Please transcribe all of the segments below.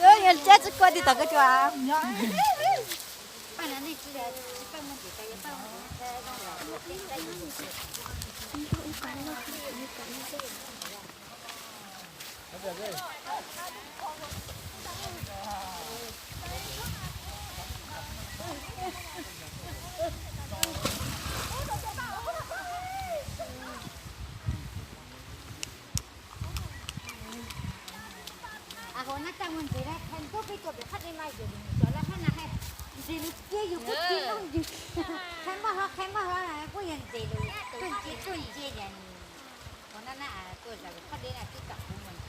Yog cab tsis kua tsis tau koj cua. Hauv no tau mus ntxiv, qhov ntxub peb tuaj pem qhov dej mas yus cov lawv hab na, ntxiv lub ciab yus kuj tsis noj yus. Qhov npaj hov, qhov npaj hov kuj yog ntxiv lub tuaj ntxiv tuaj ntxiv yom. Hauv no na tuaj zam qhov dej na twb tau kuv mus ntxiv.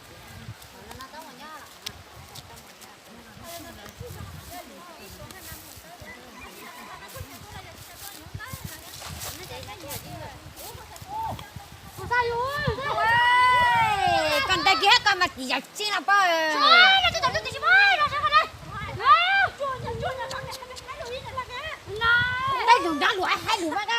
Koj ntawd kiag koj mas tsis yam tseeb los pab. Ntawd lus nrab lus haib lus mas koj.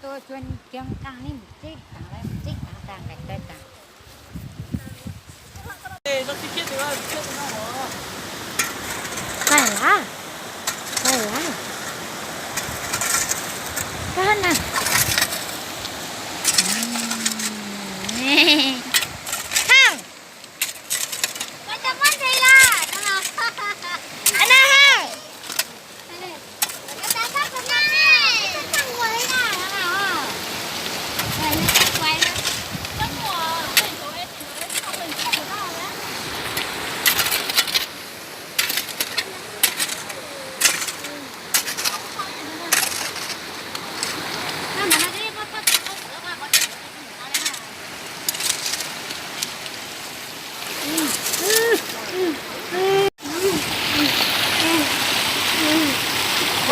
Tuaj tsuas coob qee li mus tsib taag lawm, mus tsib taag taag nqaij taag. Qaij lawm, qaij lawm. Koj na. Hab.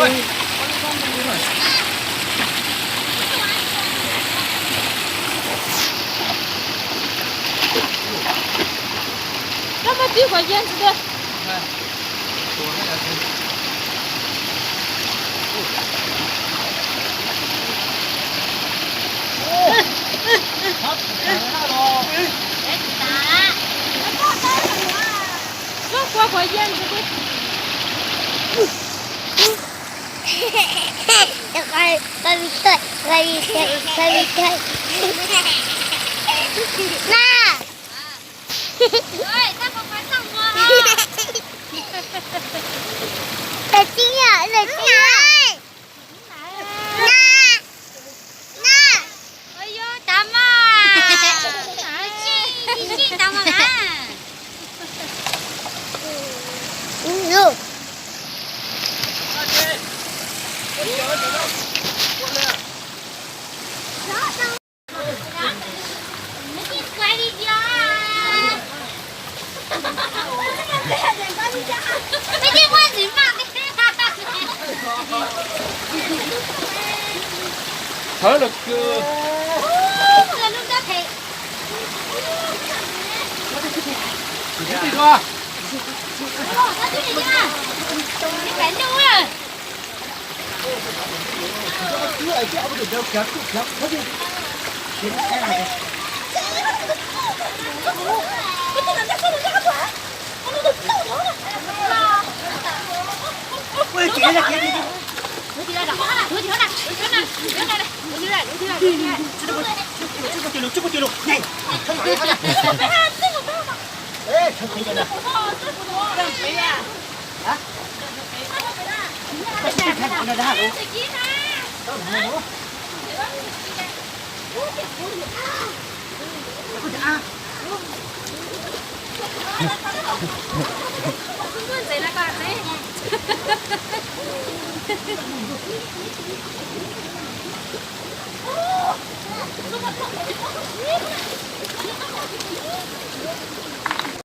Koj muab tib kuav yag ntsis tiag. Muab kuav kuav yag ntsis tiag. Na. Lawv txib, lawv txib. Na, na. Ua yog tas mas. Tsis tsis tas mas na. Thawb los kawg.